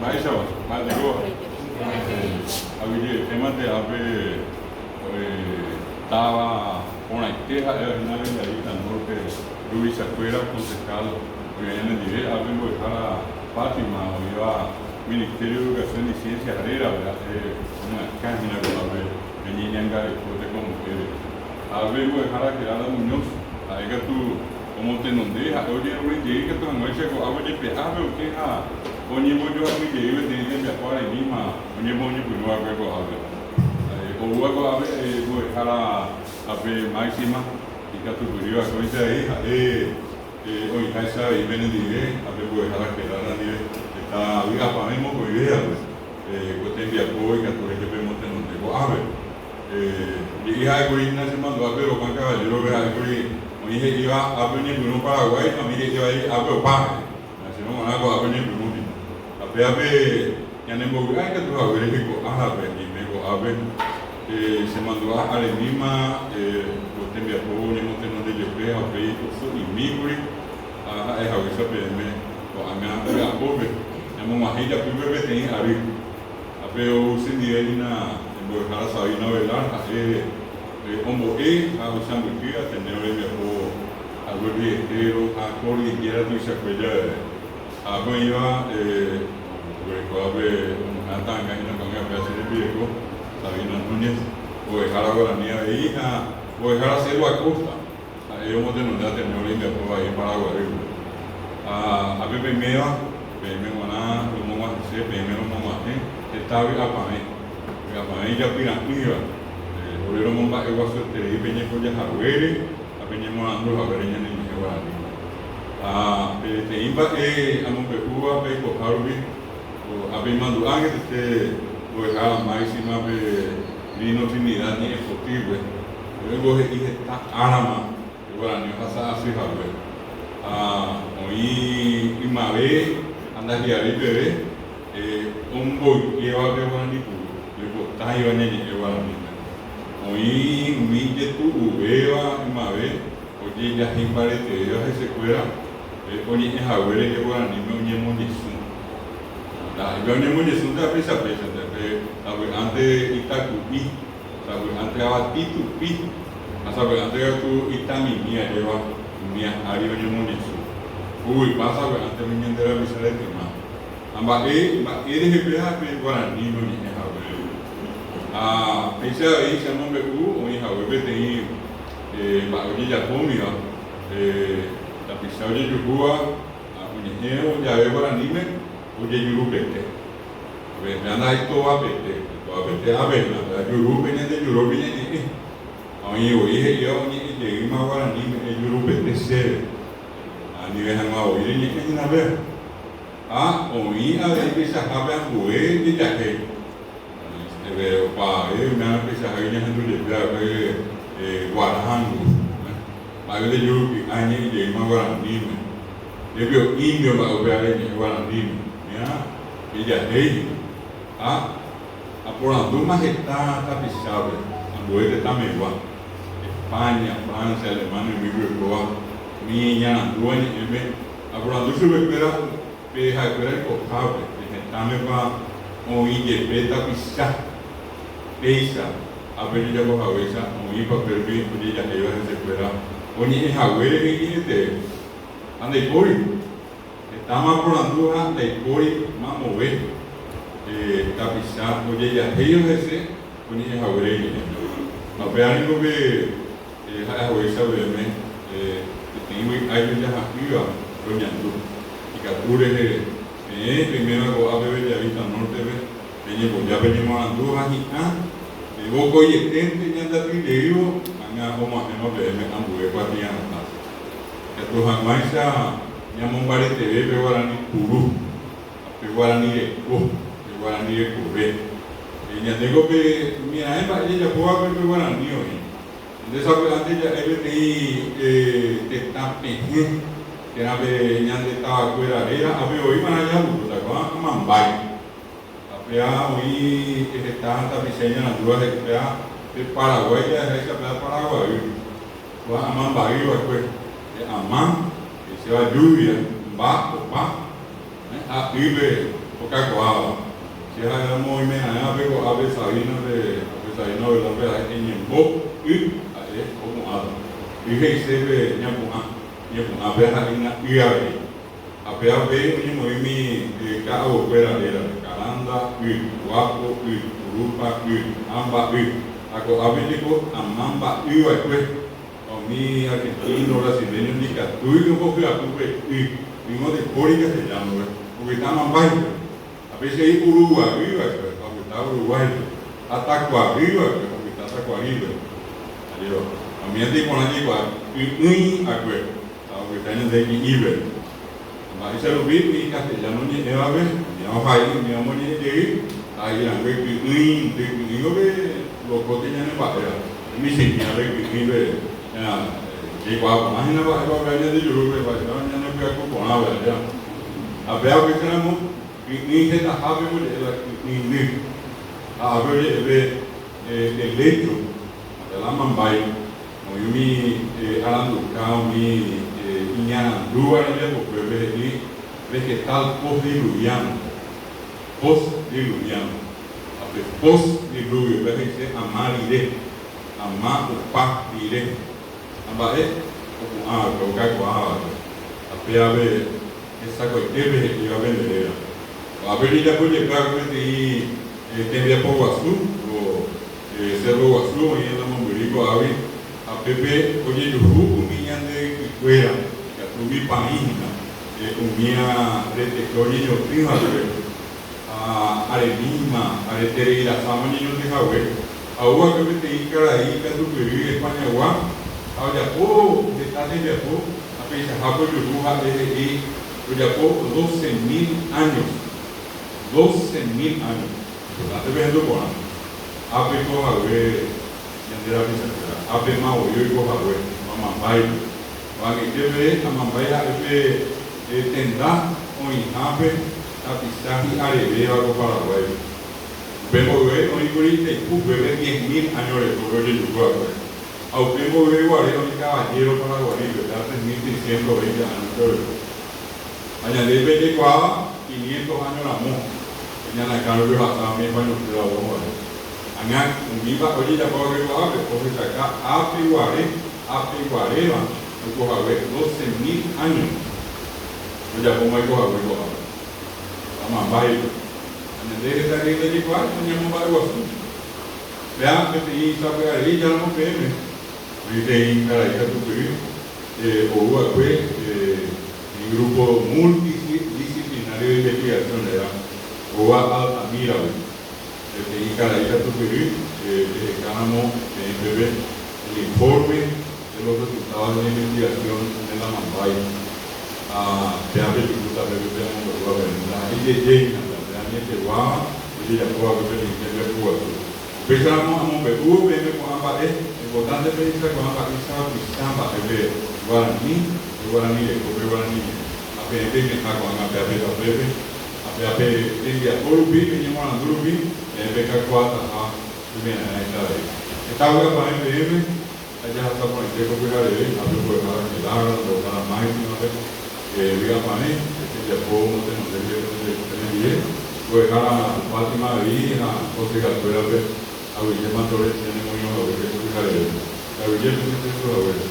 Mba'éichapa? Mba'etekópa? Aguyje'etémante ápe táva porãite ha'éva hína Bellavista Norte ruvichakuéra, concejal oĩva ñanendive, ápe mbo'ehára Fátima oĩva Ministerio de Educación y Ciencias rérape ha'e omyakã hína ko'ápe pe ñeñangareko tekombo'e rehe. Ápe mbo'ehára Gerardo Muñoz ha'e katu Omotenonde ha'e ojerure jey katu hag̃uáicha ko'ág̃a ojepe'ápe okẽ ha oñembojoapy jey peteĩ tembiapo aremíma oñemoñepyrũ va'ekue ko'ápe. Oúva ko'ápe mbo'ehára ape Máxima ikatupyry va'ekuéicha avei ha'e oĩháicha avei penendive ape mbo'ehára Gerarda ndive heta vy'apavẽ mokõivévape ko tembiapo ikatu rehe pemotenonde ko'ápe. He'i ha'ékuri hína che mandu'a Pedro Juan Caballero-pe ha'ékuri oĩ he'íva ápe oñepyrũ Paraguái ha oĩ he'íva he'i ápe opa he'i. Ha chéve g̃uarã ko ápe oñepyrũ hína. Ha pévape ñanembovy'a ikatu hague rehe ko árape ñaime ko'ápe che mandu'a aremíma ko tembiapo oñemotenonde jepe ha upéi osu'imíkuri ha ha'e haguéicha peẽme ko'ág̃a vy'apópe ñamog̃uahẽ ijapýpe peteĩ ary. Ha pe ou chendive hína mbo'ehára Sabina Ovelar, ha'e ombo'e ha oisãmbyhy Ateneo rembiapo hague Riestero ha Cordillera tuichakue javeve. Ha ápe oĩva oguerekóva pe omoha'ã ta'anga hína ko'ág̃a péva che rembireko, Sabina Núñez, mbo'ehára guarani avei ha mbo'ehára Selva Acosta, ha'e omotenonde Ateneo rembiapo vai Paraguaýpe. Ha ápe peiméva. Peẽme g̃uarã romog̃uahẽse, peẽme romog̃uahẽ heta vy'apavẽ, vy'apavẽ ijapyra'ỹva. Ore romomba'eguasueterei peñemboja haguére ha peñemoarandu haguére ñane ñe'ẽ guaraníme. Ha peteĩ mba'e amombe'úva peikoha rupi, ha peimandu'a angetete mbo'ehára máxima pe Lino Trinidad ñe'ẽpotýpe, oĩngo he'i heta árama Guarani ohasa asy hague. Ha oĩ ymave ha ndahi'aréi peve omboykéva pe guarani puru, ndoipotáiva ñañe'ẽ guaraníme. Oĩ umi ijetu'uvéva ymave ojejahéi mbaretevéva hesekuéra oñe'ẽ hague rehe guaraníme oñemoñesũ. Ndaha'éipa oñemoñesũnte ha péicha péichante, pe sapy'ánte itaku'i. Sapy'ánte avati tupi ha sapy'ánte katu itamimi ajéva umi ári oñemoñesũ. Huguypa sapy'ánte umi ñande rapicha retyma. Ha mba'e mba'e rehe péva pe guarani noñe'ẽ haguére. Ha péicha avei che amombe'u oĩ hague peteĩ mba'e ojejapómiva tapicha ojejuhúva oñe'ẽvo jave guaraníme ojejurupete. Avei ndaitova pete, itova pete avei, jurúpe ñande jurópe ñañe'ẽ. Ha oĩ voi he'íva oñe'ẽ jeýma guaraníme ejurupete chéve. Ha anive hag̃ua voi reñe'ẽ hína péva. Ha oĩ avei peichahápe ambue jejahéi. Opavave oiméva peichahágui ñahendu jepe va'ekue guarángo. Mba'épe nde juru ky'a eñe'ẽ jeýma guaraníme. Jepe indio mba'e upéva reñe'ẽ guaraníme. Ña. Ijahéi ha aporandúma heta tapichápe ambue tetãmegua, España, Francia, Alemania umi oikóva umi iñarandúva ñe'ẽme, aporandu chupekuéra pe ha'ekuéra oikohápe, pe hetãmepa oĩ jepe tapicha péicha ápe ojejapo haguéicha oĩpa upérupi ojejahéiva hesekuéra oñe'ẽ haguére iñe'ẽtee. Ha ndaipóri. Hetáma porandu ha ndaipóri mamove tapicha ojejahéiva hese oñe'ẽ haguére iñe'ẽme. Ha upéva ningo pe ha'e haguéicha peẽme peteĩ vy'a ijojaha'ỹva roñandu. Ikatu rehe peẽ peiméva ko'ápe Bellavista Norte-pe peñemboja peñemoarandu ha hi'ã vokoieténte ñandeatyjeývo ág̃a og̃uahẽma peẽme ambue kuatia'atã. Ikatu hag̃uáicha ñamombareteve pe guarani puru ha pe guarani reko, pe guarani rekove. Ñandéko pe umi raẽ mba'e jajapóvape pe guarani oĩ. Ñande sapy'ánte ja'e peteĩ tetã pehẽ térã pe ñande tavakuéra réra ápe voi marã jahupytýta ko'ã amambái. Ha péa oĩ heta tapicha iñarandúva he'i péa pe Paraguái ja'eháicha péa Paraguaýpe. Kua ama mba'y va'ekue, pe ama, he'iséva lluvia, mba, opa, ha ýpe okakuaáva. Che ha'éramo oimeraẽvape ko'ápe Sabina-pe, ápe Sabina Ovelar-pe ha'e eñembo y ha'e opu'ãta. Y he'ise pe ñapu'ã, ñepu'ã péa ha'éina y avei. Ha péa upéi oñemoĩ umi ka'avokuéra rérape, Karanda y, Guapo y, Urupa y, Amba y. Ha ko'ápe jeko amamba'y va'ekue. Ha umi argentino, brasileño ndikatúi ombohyapu pe y, ningo ndaipóri castellano-pe, opyta amambáipe. Ha péicha he'i Uruguay va'ekue, ha opyta Uruguáipe. Ha Takuary va'ekue, ha opyta Takuarípe. Ajépa. Ha umi hente iporã jaikuaa ky'ỹi akue, ha opyta ñande ki'ípe. Ha mba'éicha rupi umi castellano ñe'ẽvape, umíva ohai, umíva omoñe'ẽ jey, ha irangue ky'ỹi, nde ky'ỹivo pe locote ñane mba'éva. Michĩmi ave ky'ỹipe, jaikuaa porã hína mba'épa upéva ñande jurúpe, mba'épa ñane pyahu porãve, ajépa. Ha péva upéicharamo ky'ỹi hetahápe oje'e la ky'ỹindy. Ha ápe oje'e pe elécho, pe la mambái, oĩ umi aranduka, umi iñarandúva rembiapokuépe he'i vegetal postdiluviano, postdiluviano. Ha pe postdiluvio pe he'ise ama rire, ama opa rire. Ha mba'e opu'ã va'ekue, okakuaa va'ekue. Ha péva pe hesakuaitépe he'íva pende réra. Ko'ápe ojejapo jepe va'ekue peteĩ tembiapo guasu, ko cerro guasu oĩ namombyry ko'águi, ha pépe ojejuhu umi ñande ypykuéra, ikatu umi paĩ hína, umía retekue oñeñotỹ va'ekue, ha aremíma, areterei rasáma oñeñotỹ hague. Ha ou va'ekue peteĩ karai katupyry Españagua ha ojapo heta tembiapo ha peichahápe ojuhu ha'e he'i ojapo 12 mil años, 12 mil años. Importante pehendu porã. Ápe oiko hague ñande rapichakuéra, ápema voi oiko hague, Amambáipe. Ko'ag̃aite peve Amambái ha'e pe tenda oĩhápe tapicha hi'arevéva ko Paraguáipe. Upe mboyve oĩkuri Itaipú peve 10,000 áño rekópe ojejuhu va'ekue. Ha upe mboyve guare oĩ Caballero Paraguarípe, péva 3620 áño pe oreko. Ha ñande pejekuaáva quinientos áño ramo, pe ñane akã rupi ohasa umi españolkuéra oho guare. Ág̃a umi mba'e ojejapo va'ekue ko'ápe, ohechaka ápe guare, ápe guaréva oiko hague 12,000 áño ojapóma oiko hague ko'ápe. Amambáipe. Ha ñande heta jey ndajekuaái ha ñamomba'eguasu. Péa peteĩ sapy'arei járamo peẽme, oĩ peteĩ karai katupyry ou va'ekue peteĩ grupo multidisciplinario de investigación réra oúva Altamira-gui. Peteĩ karai katupyry pehekáramo peẽ peve el informe de los resultados de la investigación de la Mambái ha péa pejukúta pépe pe amombe'úva peẽme. Ndaha'éi jeje hína péa, péa añeteguáva ojejapo va'ekue peteĩ tembiapo guasu. Upéicharamo amombe'úvo peẽme ko'ã mba'e, importante pehecha ko'ã mba'éicha tuicha mba'e pe guarani, pe guarani reko, pe guarani ñe'ẽ. Ha peẽ peimeha ko'ág̃a péa pe tapépe, ha péa pe tembiapo rupi, pe ñemoarandu rupi, peẽ pekakuaataha oimeraẽicha avei. Heta vy'apavẽ peẽme. Ha jahasa porãite ko pyhareve, ápe mbo'ehára Milagro, mbo'ehára Máxima-pe, vy'apavẽ, pe tembiapo omotenonde penendive, mbo'ehára Fátima avei ha concejal-kuérape aguyje mante ore ñanemoirũ haguére ko pyhareve. Aguyje pende Jesús haguére.